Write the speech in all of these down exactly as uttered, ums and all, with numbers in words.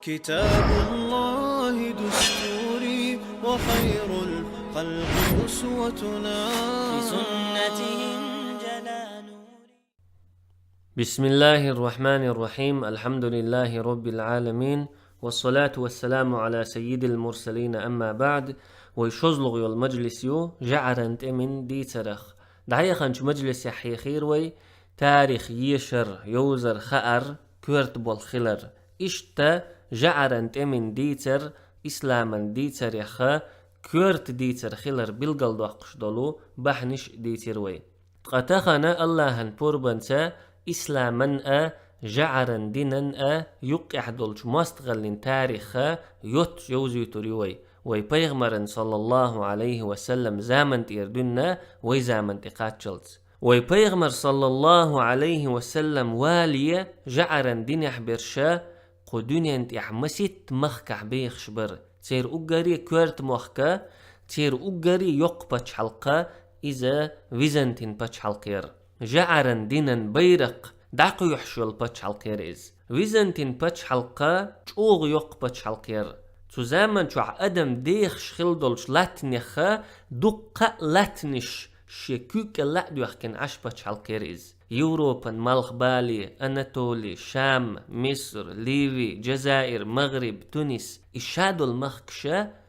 كتاب الله دستوري وخير الخلق أسوتنا. بسنته انجلى نوري. بسم الله الرحمن الرحيم. الحمد لله رب العالمين. والصلاة والسلام على سيد المرسلين. أما بعد. Вай шозлагӀа йола мажлис ю жаӀаран тӀеман дийцарах. ДӀаяханчу мажлисехь хьехира вай тарих ешар, йовзар, хаар коьрта болх хилар. Иштта жаӀаран тӀеман дийцар исламан дийцарех коьрта дийцар хилар билгалдоккхуш долу бахьанаш дийцира вай. Ткъа тахана АллахӀан пурбанца исламан а, жаӀаран динан а юккъехь долчу мостагӀаллин тарих йоццуш йовзуьйтур ю вай. Вай пайхамаран, саллаллаху Ӏалайхи ва саллам, заман тӀера дуьйна вай заман тӀе кхаччалц. Вай пайхамар, саллаллаху Ӏалайхи ва саллам, вале жаӀаран динехь берш кху дуьнен тӀехь маситта махкахь бехаш бара. Церан уггаре коьрта мохк, церан уггаре йоккха пачхьалкх, иза Византин пачхьалкх яра. ЖаӀаран динан байракх дӀакхоьхьуш йолу пачхьалкх яра иза. Византин пачхьалкх чӀогӀа йоккха пачхьалкх яра. Цу заман чохь адам дехаш хилла долчу латтанех дуккха а латтанаш шен куьг кӀелла а доьхкина Ӏаш пачхьалкх яра иза. Европан малхбале, Анатоли, Шам, Миср, Ливи, Джазаир, МагӀриб, Тунис, и шадолу махкаш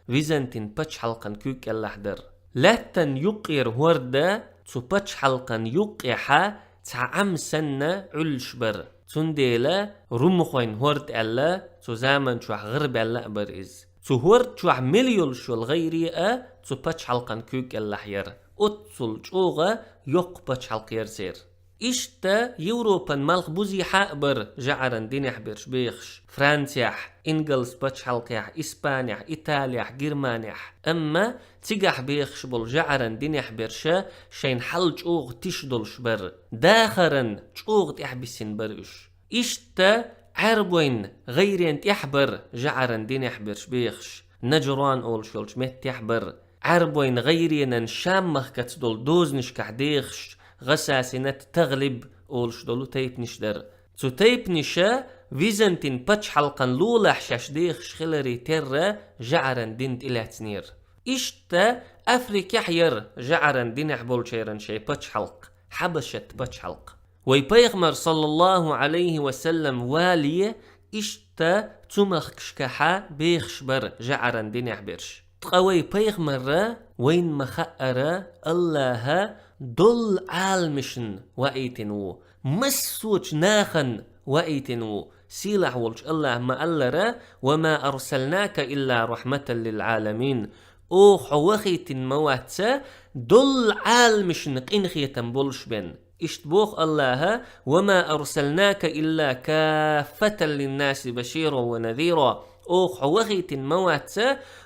Византин пачхьалкхан куьг кӀеллахь дара. Лаьттан юккъера хӀорда цу пачхьалкхан юккъехь цхьа Ӏам санна Ӏуьллуш бара. Цундела румхойн хӀорда аьлла, цу заман чохь гӀарабаьлла а бара иза. Цу хӀорда чохь мел йолуш йолу гӀайре а цу пачхьалкхан куьг кӀеллахь яра. Оццул чӀогӀа йоккха пачхьалкх яра церан. Иштта Европан малхбузехьа а бара жаӀаран динехь берш бехаш: Францехь, Ингалс пачхьалкхехь, Испанехь, Италехь, Германехь. Амма цигахь бехаш болу жаӀаран динехь берш шайн хьал чӀогӀа тиша долуш бара. Дахаран чӀогӀа тӀаьхьабисина бара уьш. Иштта Ӏаьрбойн гӀайрен тӀехь бара жаӀаран динехь берш бехаш, Наджран олуш йолчу меттехь бара. Ӏаьрбойн гӀайренан Шам-махкаца долу дозанашкахь дехаш, ГӀасасинат ТагӀлиб олуш долу тайпанаш дара. Цу тайпанаша Византин пачхьалкхан лулахь шаьш дехаш хиларе терра жаӀаран дин тӀелаьцнера. Иштта Африкехь яра жаӀаран динехь болчеран шайн пачхьалкх, Хьабашат пачхьалкх. Вай пайхамар, саллаллаху Ӏалайхи ва саллам, вале иштта цу махкашкахьа бехаш бара жаӀаран динехь берш. Ткъа вай пайхамарра вайна ма-хаъара, АллахӀа долу Ӏаламашна ваийтина ву, массочу нахана ваийтина ву. Сийлахь волчу АллахӀа ма-аллара: «Ва ма арсалнака илла рахматан лил Ӏаламин». Оха хьо вахийтина ма вац долу Ӏаламашна къинхетам болуш бен. Иштта боху АллахӀа: «Ва ма арсалнака илла каффатан линнаси баширан ва назира». Оха хьо вахийтина ма вац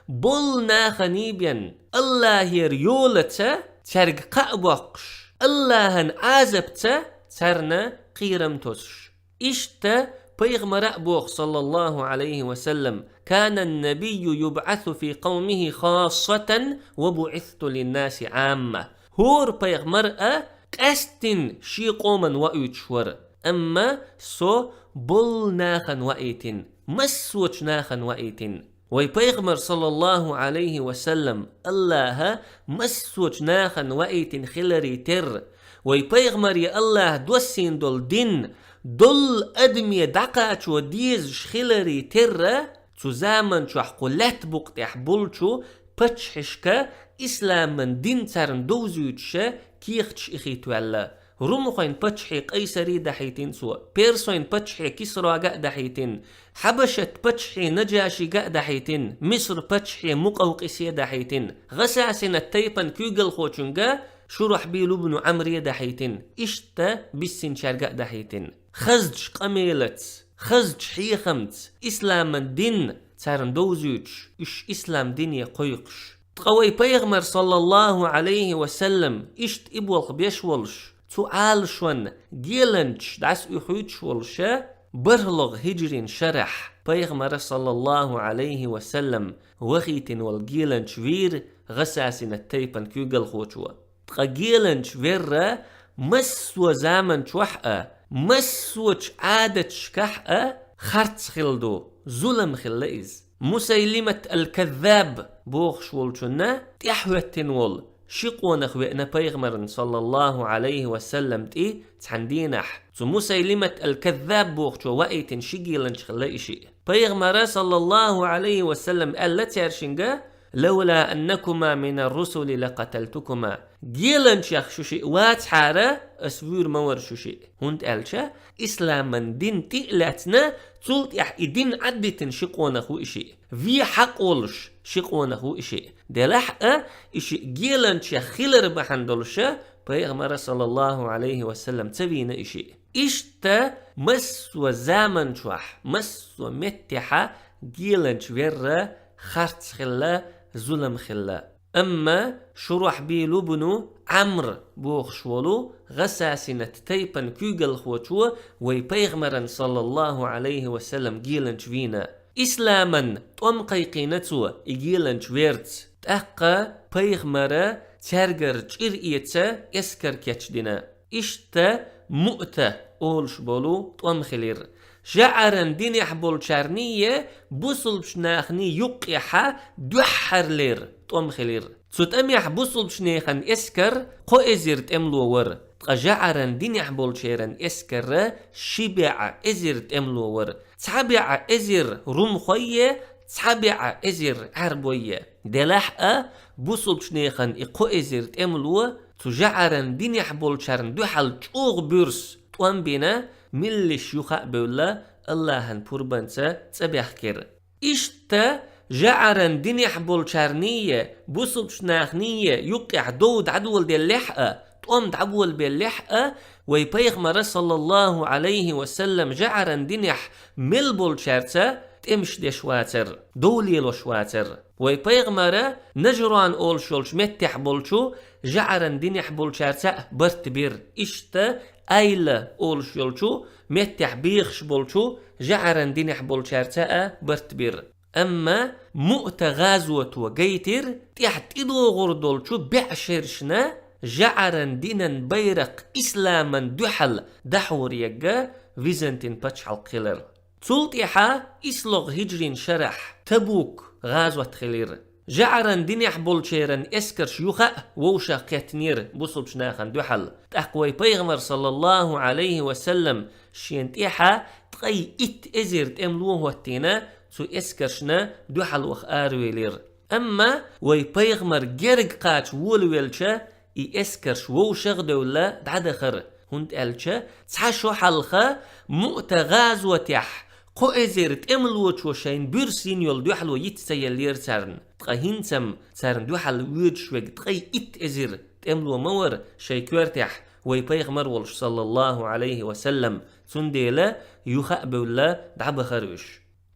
болу наханий бен, АллахӀера йолаца цаьрга кхаъ боккхуш, АллахӀан Ӏазапца царна кхерам тосуш. Иштта пайхамара а боху, саллаллаху Ӏалайхи ва саллам: «Канан набийю юбӀасу фи къавмихи хассатан ва буӀисту линнаси Ӏамма». ХӀора пайхамар а къаьсттина шен къоман ваийтуш вара, амма со болу нахана ваийтина, массочу нахана ваийтина. Вай пайхамар, саллаллаху Ӏалайхи ва саллам, АллахӀа массочу нахана ваийтина хиларе терра, вай пайхамаре АллахӀа доссийна долу дин долу адаме дӀакхачо дезаш хиларе терра, цу заман чохь кху лаьтта букъа тӀехь болчу паччахьашка исламан дин царна довзуьйтуша кехаташ ихийтаваьлла. Румхойн паччахье Къайсаре дахьийтина цо, персойн паччахье Кисрога а дахьийтина, Хьабашат паччахье Наджашига а дахьийтина, Миср паччахье Мукъавкъисе дахьийтина, ГӀасасинат тайпан куьйгалхочуьнга Шурахьбил ибн Ӏамре дахьийтина, иштта биссинчаьрга а дахьийтина. Хазачу къамелаца, хазачу хьехамца, исламан дин царна довзуьйтуш, уьш ислам дине кхойкхуш. Ткъа вай пайхамар, саллаллаху Ӏалайхи ва саллам, иштта и болх беш волуш, цу Ӏалашонан геланчаш дӀасаоьхуьйтуш волуша, бархӀлагӀа хӀиджрин шарахь пайхамара, саллаллаху Ӏалайхи ва саллам, вахийтина волу геланча вийра ГӀасасинат тайпан куьйгалхочо. Ткъа геланча верра массо а заман чохь а, массочу Ӏадаташкахь а харц хилла ду. Зулам хилла иза. Мусайлимат аль-Каззаб бохуш волчунна тӀаьхьахӀоьттина волу ши къонах веана пайхамарна, саллаллаху Ӏалайхи ва саллам, тӀе цхьана дийнахь. Цу Мусайлимат аль-Каззаб бохучо ваийтина ши геланча хилла и шиъ. Пайхамара, саллаллаху Ӏалайхи ва саллам, аьлла цаьршинга: «Лавла аннакума мина русули лакаталтукума». Геланчех шу шиъ вацахьара, ас вуьйр ма вара шу шиъ. ХӀунда аьлча исламан дин тӀе а лаьцна, цул тӀаьхьа и дин Ӏаддитина ши къонах ву и шиъ. Вен хьакъ волуш ши къонах ву и шиъ. Делахь а, и шиъ геланчех хилар бахьана долуша пайхамара, саллаллаху Ӏалайхи ва саллам, ца вийна и шиъ. Иштта массо а заман чохь, массо а меттехьа геланча верра харц хилла, зулам хилла. Амма Шурахьбил ибну Ӏамр бохуш волу гӀасасинат тайпан куьйгалхочо вай пайхамаран, саллаллаху Ӏалайхи ва саллам, геланча вийна. Исламан тӀом кхайкхийна цо и геланча верца. ТӀаккха пайхамара цаьргара чӀир эца эскар кечдина. Иштта Муъта олуш болу тӀом хилира. ЖаӀаран динехь болчарний, бусулбачу нахний юккъехьа дуьххьарлера тӀом хилира. Цу тӀамехь бусулбачу нехан эскар кхо эзар тӀемало вара, ткъа жаӀаран динехь болчеран эскарра ши бӀе эзар тӀемало вара. Цхьа бӀе эзар румхойе, цхьа бӀе эзар Ӏаьрбойе. Делахь а, бусулбачу нехан и кхо эзар тӀемало цу жаӀаран динехь болчарна дуьхьал чӀогӀа буьрса тӀом бина, миллиш юха а бевлла, Аллахьан пурбанца цӀа баьхкира. Иштта жаӀаран динехь болчарние, бусулбачу нахние юккъехь дов дӀадоладеллехь а, тӀом дӀаболабеллехь а, вай пайхамара, саллаллаху Ӏалайхи ва саллам, жаӀаран динехь мел болчаьрца тӀемаш деш вацара, дов лелош вацара. Вай пайхамара Нажран олуш йолчу меттехь болчу жаӀаран динехь болчаьрца а барт бира. Иштта Айла олуш йолчу меттехь бехаш болчу жаӀаран динехь болчаьрца а барт бира. Амма Муъта гӀазото гайтира, тӀехь тӀедогӀур долчу бӀе шершна жаӀаран динан байракх исламан дуьхьал дахьор егга Византин пачхьалкх хилар. Цул тӀаьхьа ислогӀ хиджрин шарахь Табук гӀазот хилира. ЖаӀаран динехь болчеран эскарш юха а вовшах кхеттинера бусулбачу нахана дуьхьал. ТӀаккха вай пайхамар, саллаллаху Ӏалайхи ва саллам, шен тӀаьхьа ткъе итт эзар тӀемало хӀоттийна, цу эскаршна дуьхьал ваха аравелира. Амма вай пайхамар герга кхача волавелча, и эскарш вовшах а девлла дӀадахара, хӀунда аьлча цхьа шо хьалха Муъта гӀазотехь кхо эзар тӀемалочо шайн буьрса йина йолу дуьхьало йиц ца еллера царна. Ткъа хӀинцам царна дуьхьал воьдуш верг ткъе итт эзар тӀемало ма вара шайн коьртехь вай пайхамар волуш, саллаллаху Ӏалайхи ва саллам, цундела юха а бевлла дӀабахара уьш.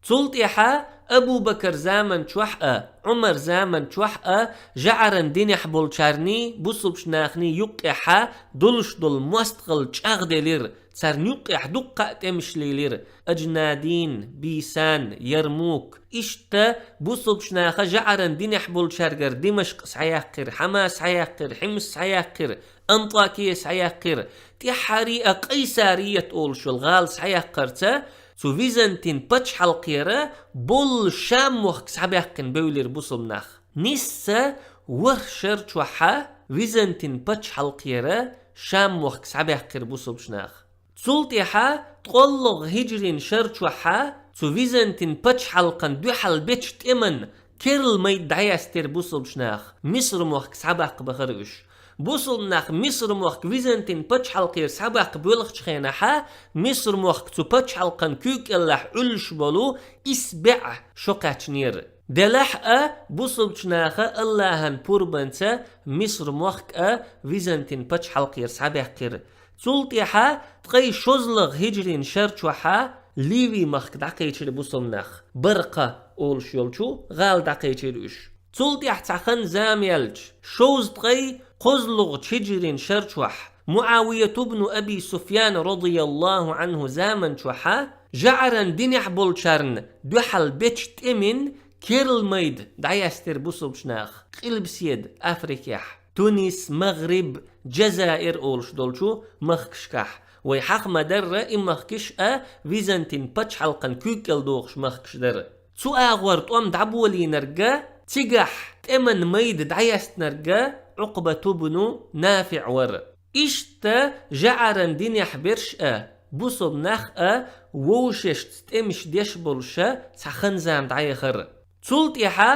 Цул тӀаьхьа Абу-Бакар заман чохь а, Ӏумар заман чохь а жаӀаран динехь болчарний, бусулбачу нахний юккъехьа долуш долу мостагӀалла чӀагӀделира, царна юккъехь дуккха а тӀемаш лийлира: Аджнадин, Бисан, Ярмук. Иштта бусулбачу наха жаӀаран динехь болчаьргара Димашкъ схьаяккхира, Хьама схьаяккхира, Хьимс схьаяккхира, Антакия схьаяккхира, тӀаьххьарий а Къайсарият олуш йолу гӀала схьаяккхарца, цу Византин пачхьалкхера болу Шам мохк схьабаьккхина бевлира бусулба нах. Нисса ворхӀ шар чохьа Византин пачхьалкхера Шам мохк схьабаьккхира бусулбачу нах. Цул тӀаьхьа ткъоллогӀ хиджрин шар чохьа цу Византин пачхьалкхан дуьхьал бечу тӀеман керла майда дӀаяьстира бусулбачу нах, Миср мохк схьабаккха бахара уьш. Бусулба нах Миср мохк Византин пачхьалкхера схьабаккха боьлхучу хенахьа, Миср мохк цу пачхьалкхан куьйга кӀеллахь Ӏуьллуш болу исс бӀе шо кхаьчнера. Делахь а, бусулбачу наха Аллахьан пурбанца Миср мохк а Византин пачхьалкхера схьабаьккхира. Цул тӀаьхьа ткъе шозлагӀ хиджрин шар чохьа Ливий махка дӀакхечира бусулба нах. Баркъа олуш йолчу гӀала дӀакхечира уьш. Цул тӀаьхьа цхьа хан-зама яьлча, шовзткъе кхозлагӀчу хиджрин шар чохь, МуӀавият ибн Аби Суфьян, радияллаху Ӏанху, заман чохьа жаӀаран динехь болчарна дуьхьал бечу тӀемин керла майда дӀаяьстира бусулбачу наха, Къилбаседа Африкехь, Тунис, МагӀриб, Джазаир олуш долчу махкашкахь. Вай хьаха ма дарра, и махкаш а Византин пачхьалкхан куьйга кӀел дохуш махкаш дара. Цу агӀор тӀом дӀаболийнарг а, цигахь тӀеман майда дӀаяьстинарг а Ӏукъбату бну НафиӀ вара. Иштта жӀаран динехь берш а, бусалба нах а вовшашца тӀемаш деш болуш а цхьа хан-зама дӀаяхара. Цул тӀаьхьа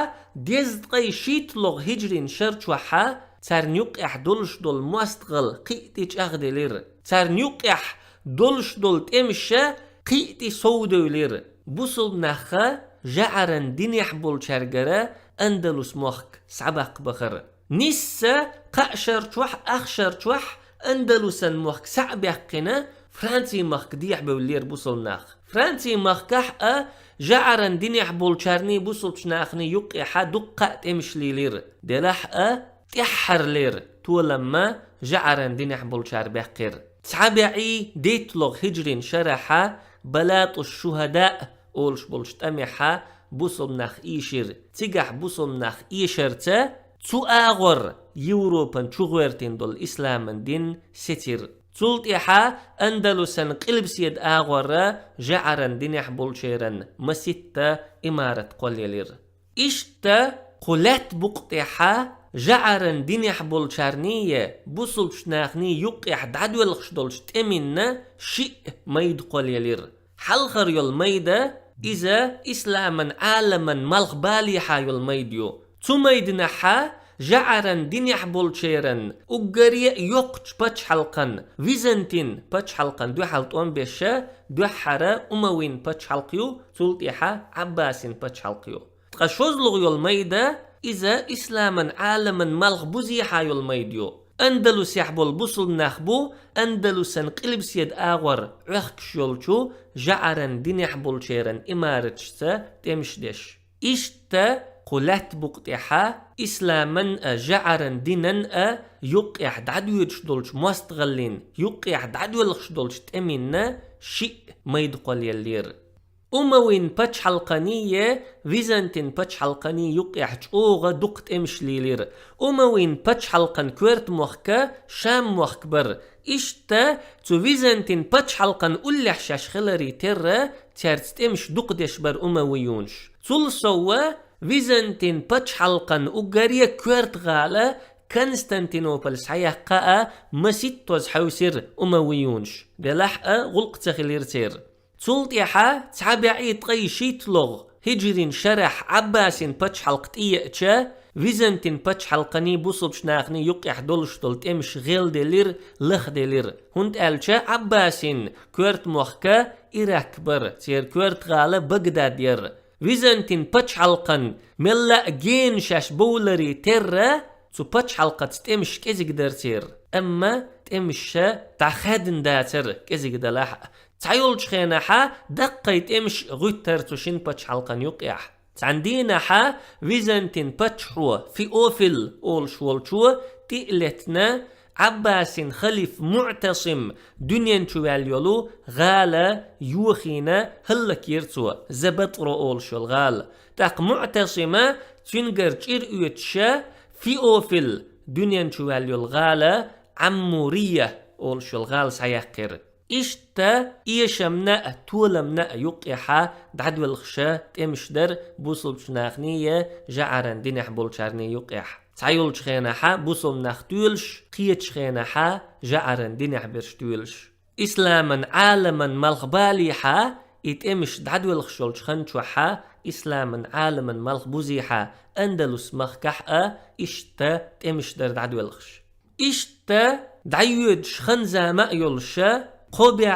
дезткъе шийтталгӀа хӀиджрин шар чохь а царна юккъехь долуш долу мостагӀалла кхин а тӀе чӀагӀделира. Царна юккъехь долуш долу тӀемаш а кхин а тӀе совдевлира. Бусалба нах а жӀаран динехь болчаьргара Андалус мохк схьабаккха бахара. Нийсса кхаа шар чохь, ах шар чохь Андалусан мохк схьа а баьккхина, Францин махка дехьабевллера бусалба нах. Францин махкахь а жӀаран динехь болчарний бусалбачу наханий юккъехьа дуккха а тӀемаш лийлира. Делахь а тӀаьххьарлера толамма жӀаран динехь болчара баьккхира. Цхьа бӀе дейтталгӀа хӀиджрин шарахьа Балату шухӀадаъ олуш болчу тӀамехьа бусалба нах ийшира. Цигахь бусалба нах эшарца, цу агӀор Европан чу гӀоьртина долу исламан дин сецира. Цул тӀаьхьа Андалусан къилбаседа агӀорра жӀаран динехь болчеран маситта имарат кхоллаелира. Иштта кху лаьтта букъа тӀехьа жӀаран динехь болчарний я бусалбачу наханий юккъехь дӀадоьлхуш долчу тӀеминна шиъ майда кхоллаелира. Хьалхара йолу майда, иза исламан Ӏаламан малхбалехьа йолу майда ю. Цу майданахьа жӀаран динехь болчеран уггаре а йоккхачу пачхьалкхан, Византин пачхьалкхан дуьхьал тӀом беша, дуьххьара Умавин пачхьалкх ю, цул тӀаьхьа Ӏаббасин пачхьалкх ю. Ткъа шозлагӀа йолу майда, иза исламан Ӏаламан малхбузехьа йолу майда ю. Андалусехь болу бусалба нах бу Андалусан къилбаседа агӀор Ӏохкуш йолчу жӀаран динехь болчеран имараташца тӀемаш деш. Иштта кху лаьтта букъа тӀехьа исламан а жӀаран динан а юккъехь дӀадоьдуш долчу мостагӀаллин юккъехь дӀадоьлхуш долчу тӀеминна шиъ майда кхоллаеллера. Умавин пачхьалкханий я Византин пачхьалкханий юккъехь чӀогӀа дукха тӀемаш лийлира. Умавин пачхьалкхан коьрта мохк а Шам мохк бара. Иштта цу Византин пачхьалкхан уллехь шаьш хиларе терра, цаьрца тӀемаш дукха деш бара умавиюнаш. Цул сов а Византин пачхьалкхан уггаре а коьрта гӀала Константинополь схьаяккха а маситтаза хьаьвсира умавиюнаш. Делахь а гӀуллакх ца хилира церан. Цул тӀаьхьа цхьа бӀе ткъе шийтталгӀа хӀиджрин шарахь Ӏаббасин пачхьалкх тӀееача, Византин пачхьалкханий бусалбачу наханий юккъехь долуш долу тӀемаш гӀелделира, лахделира, хӀунда аьлча Ӏаббасин коьрта мохк а Ирак бара, церан коьрта гӀала Багдад яра. Византин пачхьалкхан мелла а гена шаьш бовларе терра, цу пачхьалкхаца тӀемаш кӀезиг дара церан. Амма тӀемаш дӀахаьдна дацара кӀезиг далахь а. Цхьайолчу хенахьа даккхий тӀемаш гӀуьттара цу шина пачхьалкхан юккъехь. Цхьана дийнахьа Византин паччахьо Феофил олуш волчо тӀе а летна, Ӏаббасин халиф МуӀтасим дуьнен чу ваьлла йолу гӀала йохийна хӀаллакйира цо, Забатро олуш йолу гӀала. ТӀаккха МуӀтасима цуьнгара чӀир оьцуша Феофил дуьнен чу ваьлла йолу гӀала Ӏаммурия олуш йолу гӀала схьаяьккхира. Иштта эшамна а, толамна а юккъехьа дӀадоьлхуша тӀемаш дара бусалбачу наханий я жӀаран динехь болчарний юккъехь. Цхьайолчу хенахьа бусалба нах тоьлуш, кхечу хенахьа жӀаран динехь берш тоьлуш. Исламан Ӏаламан малхбалехьа и тӀемаш дӀадоьлхуш йолчу хан чохьа, исламан Ӏаламан малхбузехьа Андалус махкахь а иштта тӀемаш дара дӀадоьлхуш. Иштта дӀайоьдуш хан-зама а йолуша, кхо бӀе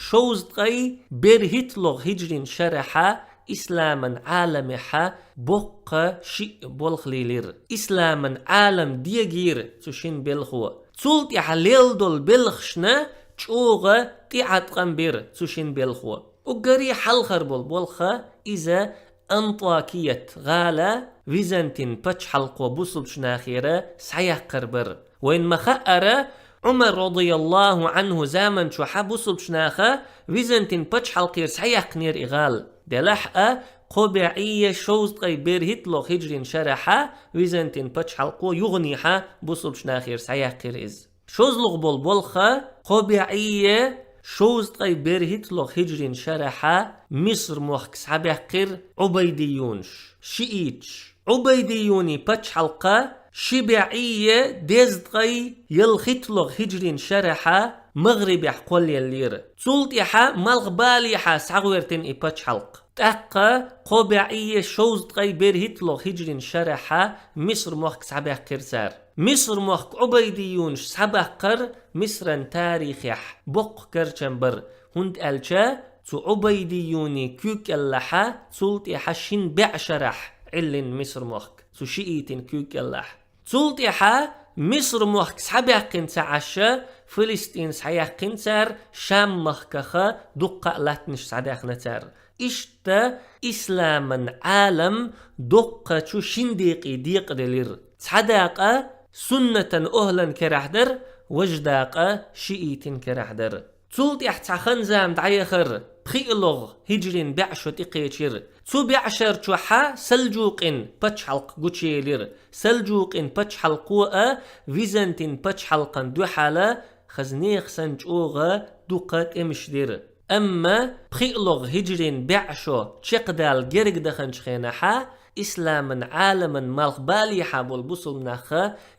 шовзткъе берхӀитталгӀа хӀиджрин шарахьа исламан Ӏаламехьа боккха шиъ болх лийлира. Исламан Ӏалам дегийра цу шина белхо. Цул тӀаьхьа лелла долу белхашна чӀогӀа тӀеӀаткъам бира цу шина белхо. Уггаре хьалхар болу болха иза Антакият гӀала Византин пачхьалкхо бусалбачу нахера схьаяккхар бара. Вайн ма хаъара, Ӏумар радияллаху Ӏанху заман чохьа бусалбачу наха Византин пачхьалкхера схьаяьккхинера и гӀала. Делахь а, кхо бӀе шовзткъе берхӀитталгӀа хӀиджрин шарахьа Византин пачхьалкхо юханехьа бусалбачу нахера схьаяьккхира иза. ШозлагӀа болу болха кхо бӀе шовзткъе берхӀитталгӀа хӀиджрин шарахьа Миср мохк схьабаьккхира Ӏубайдийюнаш, шииташ. Ӏубайдийюний пачхьалкха ши бӀе дезткъе ялхитталгӀа хӀиджрин шарахьа МагӀрибехь кхоллаеллера. Цул тӀехьа малхбалехьа схьагӀертина и пачхьалкх. ТӀаккха кхо бӀе шовзткъе берхӀитталгӀа хӀиджрин шарахьа Миср мохк схьабаьккхира цара. Миср мохк Ӏубайдийюнаш схьабаккхар Мисран тарихехь боккха карчам бар, хӀунда аьлча цу Ӏубайдийюний куьйга кӀеллахьа цул тӀехьа шин бӀе шарахь Ӏиллина Миср мохк цу шиитийн куьйга кӀеллахь. Цул тӀехьа Миср мохк схьабаьккхина ца Ӏаша, Филистин схьаяьккхина цара, Шам махкаха дуккха а латтанаш схьадаьхна цара. Иштта исламан Ӏалам дуккхачу шин декъе декъаделира. Цхьа дакъа суннатан охӀлан керахь дара, важа дакъа шиитийн керахь дара. Цул тӀехьа цхьа хан-зама дӀаяхар, пхиъалгӀа хӀиджрин бӀе шо тӀекхечира. Цу бӀе шар чохьа Салджукъин пачхьалкх гучуелира. Салджукъин пачхьалкхо а Византин пачхьалкхан дуьхьала хаза нехан санна чӀогӀа дукха тӀемаш дира. Амма пхиъалгӀа хӀиджрин бӀе шо чекхдала герга даханчу хенахьа исламан Ӏаламан малхбалехьа болу бусулба нах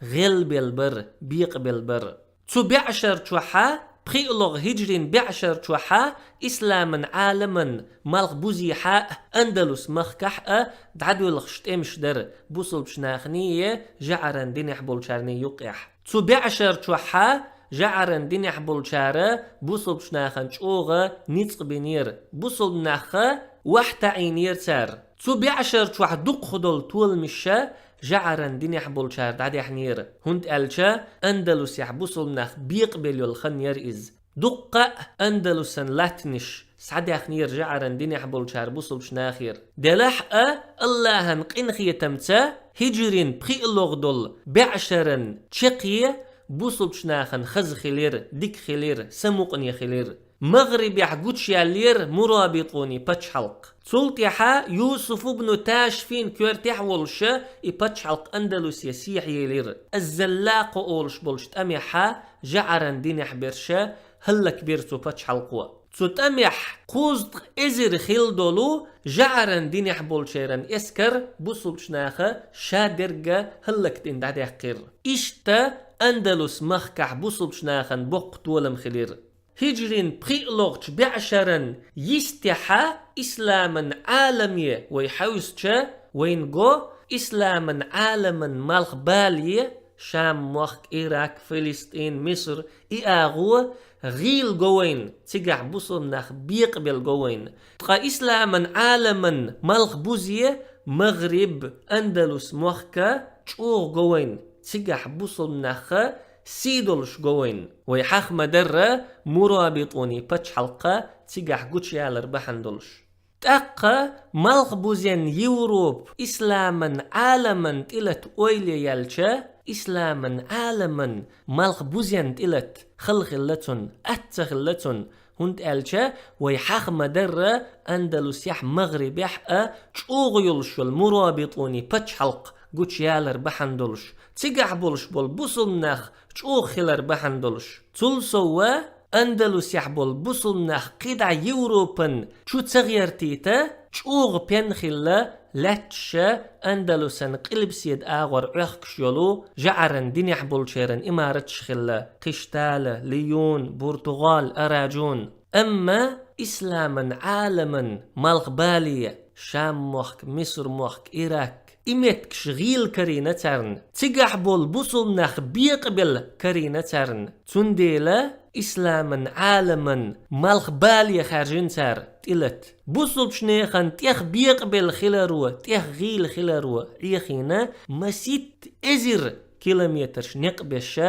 гӀелбелла бара, бекъабелла бара. Цу бӀе шар чохьа, пхиъалгӀа хӀиджрин бӀе шар чохьа, исламан Ӏаламан малхбузехьа а, Андалус махкахь а дӀадоьлхуш тӀемаш дара бусулбачу наханий, жӀаран динехь болчарний юккъехь. Цу бӀе шар чохьа жӀаран динехь болчара бусулбачу нахана чӀогӀа ницкъ бинера. Бусулба нах охьатаӀийнера цара. Цу бӀе шар чохь дукхах долу толамаш жӀаран динехь болчара дӀадаьхьнера, хӀунда аьлча Андалусехь бусулба нах бекъабелла йолу хан яра иза. Дуккха а Андалусан латтанаш схьадаьхнера жӀаран динехь болчара бусулбачу нахера. Делахь а, Аллахьан къинхетамца, хӀиджрин пхиъалгӀа долу бӀе шаран чаккхе бусулбачу нахана хаза хилира, дика хилира, самукъане хилира. МагӀрибехь гучуяьллера Мурабитуний пачхьалкх. Цул тӀаьхьа Юсуф ибн Ташфин коьртехь а волуша и пачхьалкх Андалусе сехьаелира. Аз-Заллакъа олуш болчу тӀамехьа жӀаран динехь берша хӀаллакбира цу пачхьалкхо. Цу тӀамехь кхузткъа эзар хилла долу жӀаран динехь болчеран эскар бусулбачу наха ша дерга хӀаллакдина дӀадаьккхира. Иштта Андалус махкахь бусулбачу нахана боккха толам хилира. ХӀиджрин пхиъалгӀачу бӀе шаран йистехьа исламан Ӏаламе вай хьаьвсича, вайна го исламан Ӏаламан малхбале, Шам мохк, Ирак, Филистин, Миср, и агӀо гӀийла го вайна, цигахь бусулба нах бекъабелла го вайна. Ткъа исламан Ӏаламан малхбузе МагӀриб, Андалус мохк чӀогӀа го вайна, цигахь бусулба нах сий долуш го вайна. Вай хьаха ма-дарра Мурабитуний пачхьалкх цигахь гучуялар бахьана долуш. ТӀаккха малхбузен Европа исламан Ӏаламан тӀелата ойла яьлча, исламан Ӏаламан малхбузен тӀелата хала хилла цунна, атта ца хилла цунна, хӀунда аьлча вай хьаха ма-дарра Андалусехь, МагӀрибехь а чӀогӀа йолуш йолу Мурабитуний пачхьалкх гучуялар бахьана долуш, цигахь болуш болу бусулба нах чӀогӀа хилар бахьана долуш. Цул сов а, Андалусехь болу бусулба нах кхидӀа Европан чу ца гӀертийта, чӀогӀа пен хилла лаьтташа Андалусан къилбаседа агӀор Ӏохкуш йолу жӀаран динехь болчеран имараташ хилла: Кхиштала, Лиюн, Буртугъал, Араджун. Амма исламан Ӏаламан малхбале, Шам мохк, Миср мохк, Ирак, и меттигаш гӀийла карийна царна, цигахь болу бусулба нах бекъабелла карийна царна. Цундела исламан Ӏаламан малхбале хаьржина цара тӀелата. Бусулбачу нехан тӀех бекъабелла хиларо, тӀех гӀийла хиларо Ӏехийна, маситта эзар километраш некъ беша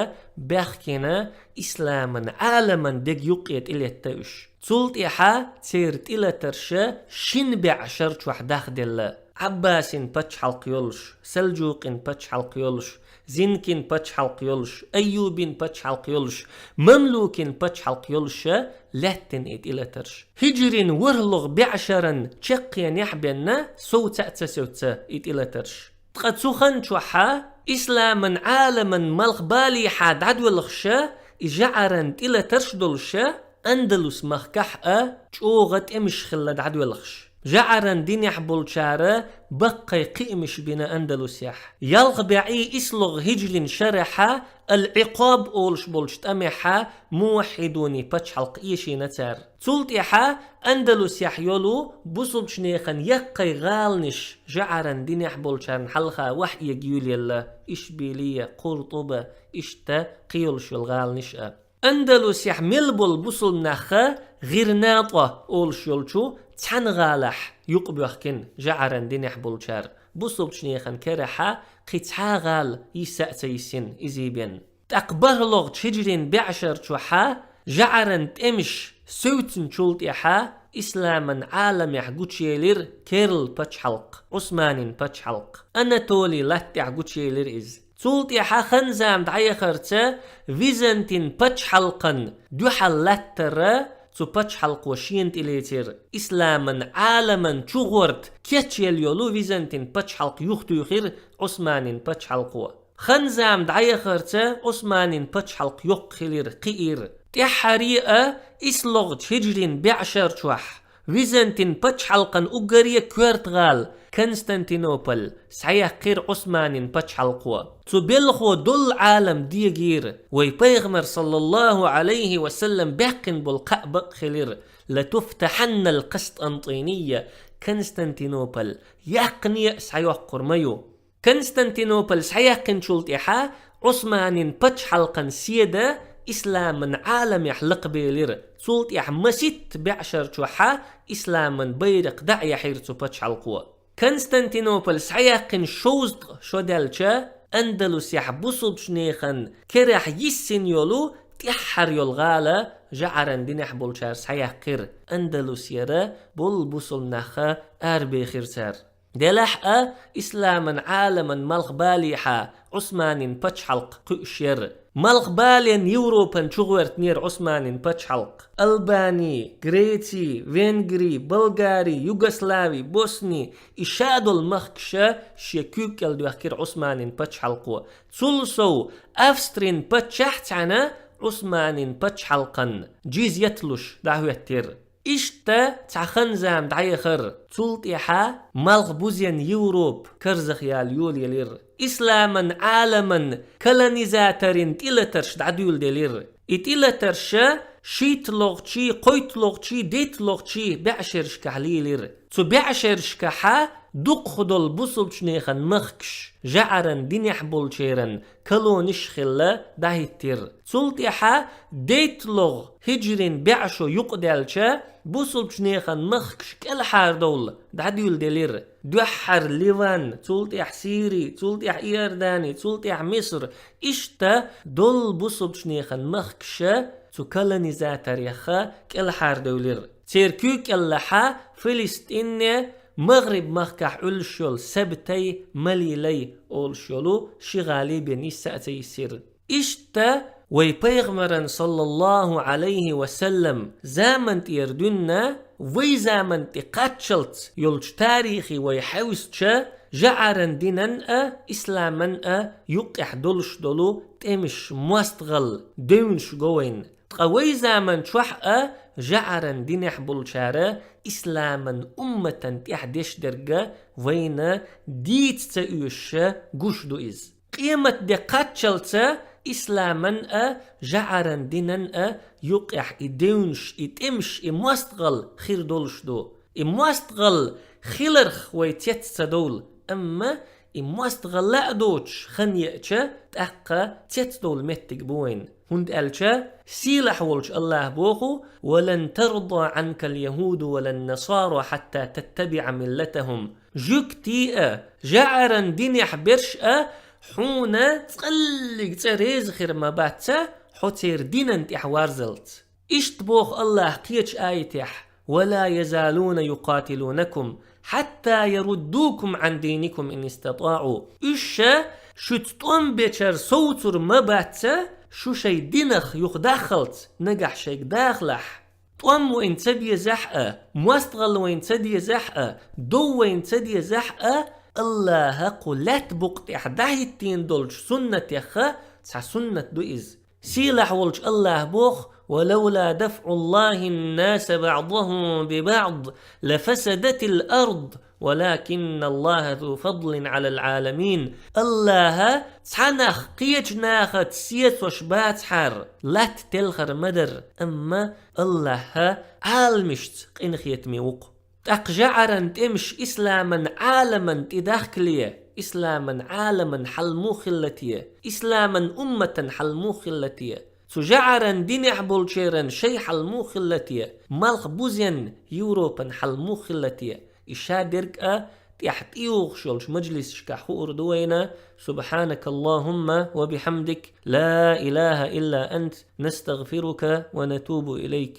баьхкина исламан Ӏаламан дег юккъе тӀелетта уьш. Цул тӀаьхьа церан тӀелатарша шин бӀе шар чохь дахделла. Ӏаббасин пачхьалкх йолуш, Салджукъин пачхьалкх йолуш, Зинкин пачхьалкх йолуш, Айюбин пачхьалкх йолуш, Мамлукин пачхьалкх йолуша лаьттина и тӀелатарш. ХӀиджрин ворхӀалгӀа бӀе шаран чаккхенехь бенна сов цаӀ ца севца и тӀелатарш. Ткъа цу хан чохьа исламан Ӏаламан малхбалехьа дӀадоьлхуша и жӀаран тӀелатарш долуша, Андалус махкахь а чӀогӀа тӀемаш хилла дӀадоьлхуш. ЖӀаран динехь болчара баккхий кхиамаш бина Андалусехь. Ялх бӀе ислагӀа хӀижрин шарахь Ал-Ӏикъаб олуш болчу тӀамехь муваххьидунийн пачхьалкх эшийна цара. Цул тӀаьхьа Андалусехь йолу бусулбачу нехан яккхий гӀаланаш жӀаран динехь болчарна хьалха вахьега юьйлаелла: Ишбилия, Къуртуба, иштта кхин йолуш йолу гӀаланаш а. Андалусехь мел болу бусулба нах ГӀирнатӀа олуш йолчу цхьана гӀалахь юкъабоьхкина жӀаран динехь болчара, бусулбачу нехан карахь кхин цхьа а гӀала йисса а ца йисина иза бен. ТӀаккха бархӀалгӀачу хӀижрин бӀешарчохь жӀаран тӀемаш севцначул тӀаьхьа исламан Ӏаламехь гучуелира керла пачхьалкх, Ӏусманин пачхьалкх. Анатолин латта тӀехь гучуелира иза. Цул тӀаьхьа хан-зама дӀаяхарца, Византин пачхьалкхан дуьхьал латтара цу пачхьалкхо шена тӀелецира. Исламан Ӏаламан чугӀорта кечъелла йолу Византин пачхьалкх юхатуьйхира Ӏусманин пачхьалкхо. Хан-зама дӀаяхарца Ӏусманин пачхьалкх йоккха хилира, кхиира. ТӀаьххьара а, ислагӀчу хӀижрин бӀешарчохь, Византин пачхьалкхан уггаре коьрта гӀала Константинополь схьаяьккхира Ӏусманин пачхьалкхо. Цу белхо долу Ӏалам дегийра, вай Пайхамар, саллаллаху Ӏалайхи ва саллам, баьккхина болу кхаъ бакъ хилира: «Латуфтахьанна ал-Къустантинийя», Константинополь яккхане а схьайоккхур ма ю. Константинополь схьаяьккхинчул тӀаьхьа Ӏусманин пачхьалкхан седа исламан Ӏаламехь лакхабелира. Цул тӀаьхьа маситта бӀешарчохь исламан байракх дӀа а яьхьира цу пачхьалкхо. Константинополь схьаяьккхина шовзткъа шо даьлча, Андалусехь бусулбачу нехан керахь йиссина йолу тӀаьххьара йолу гӀала жӀаран динехь болчара схьаяьккхира. Андалус яра болу бусулба нах арабехира цара. Делахь а, исламан Ӏаламан малхбалехьа Ӏусманин пачхьалкх кхуьуш яра. Малхбален Европан чугӀортинера Ӏусманин пачхьалкх. Албани, Греци, Венгри, Болгари, Югослави, Босни, и ша долу махкаша шен куьйга кӀел доьхкира Ӏусманин пачхьалкхо. Цул сов, Австрин паччахь цхьаьна Ӏусманин пачхьалкхан джизьят луш дӀахӀоьттира. Иштта цхьа хан-зама дӀаяхара, цул тӀаьхьа малхбузен Европа карзахъяла йолаелира. Исламан Ӏаламан колонизаторийн тӀелатарш дӀадуьйладелира. И тӀелатарш шийтталгӀачий, кхойтталгӀачий, дейтталгӀачий бӀешерашкахь лийлира. Цу бӀешерашкахь дукхах долу бусулбачу нехан махкаш жӀаран динехь болчеран колониш хилла дӀахӀиттира. Цул тӀаьхьа дейтталгӀа хӀижрин бӀешо юкъадаьлча, бусулбачу нехан махкаш кӀелхьардовла дӀадуьйладелира. Дуьххьара Ливан, цул тӀаьхьа Сири, цул тӀаьхьа Иордани, цул тӀаьхьа Миср, иштта долу бусулбачу нехан махкаша цу колонизаторех кӀелхьардевлира. Церан куьйга кӀеллахь Филистине, МагӀриб-махкахь Ӏуьллуш йолу Сабтай, Малилай олуш йолу ши гӀала бен йисса а ца йисира. Иштта вай Пайхамаран, саллаллаху Ӏалайхи ва саллам, заман тӀера дуьнна, вай заман тӀе кхаччалц йолчу тарихе вай хьаьвсича, жӀаран динан а, исламан а юккъехь долуш долу тӀемаш, мостагӀалла девнаш го вайна. Ткъа вай заман чохь а жӀаран динехь болчара исламан умматан тӀехь деш дерг вайна дийца ца оьшуша гуш ду иза. Къемат де кхаччалца исламан а, жӀаран динан а юккъехь и девнаш, и тӀемаш, и мостагӀалла хир долуш ду. И мостагӀалла хиларх вай цец ца довла, амма и мостагӀалла а доцуш хан еача, тӀаккха цецдовла меттиг бу вайн. ХӀунда аьлча сийлахь волчу АллахӀа боху: «Ва лан тарда Ӏанка ал-яхӀуду ва лан-насара хьатта таттабиӀа миллатахӀум». Жуьгтий а, жӀаран динехь берш а хьуна цкъаллиг цӀе реза хир ма бац, хьо церан динан тӀехь варзалц. Иштта боху АллахӀа кхечу аятехь: «Ва ла язалуна юкъатилунакум хьатта яруддукум Ӏан дийникум ин истатаӀу». Уьш ша шуьца тӀом бечара совцур ма бац, шу шайн динах юхадаххалц, нагахь шайга дахалахь. ТӀом вайна ца безахь а, мостагӀалла вайна ца дезахь а, дов вайна ца дезахь а, АллахӀа кху лаьтта букъа тӀехь дӀахӀиттийна долчу суннатех цхьа суннат ду иза. Сийлахь волчу АллахӀа боху: «ولولا دفع الله الناس بعضهم ببعض لفسدت الأرض ولكن الله ذو فضل على العالمين». АллахӀа цхьа нах кхечу нахаца сецош бацахьара, латта телхар ма дара, амма АллахӀа Ӏаламашца къинхетаме ву-кх. ТӀаккха жаӀаран тӀемаш исламан Ӏаламан тӀедахкале, исламан Ӏаламан хьал муха хилла те, исламан умматан хьал муха хилла те, цу жаӀаран динехь болчеран шайн хьал муха хилла те, малхбузен Европан хьал муха хилла те, и шадерг а тӀехь тӀейогӀуш йолчу мажлисашкахь хуур ду вайна. سبحانك اللهم وبحمدك، لا إله إلا أنت، نستغفرك ونتوب إليك.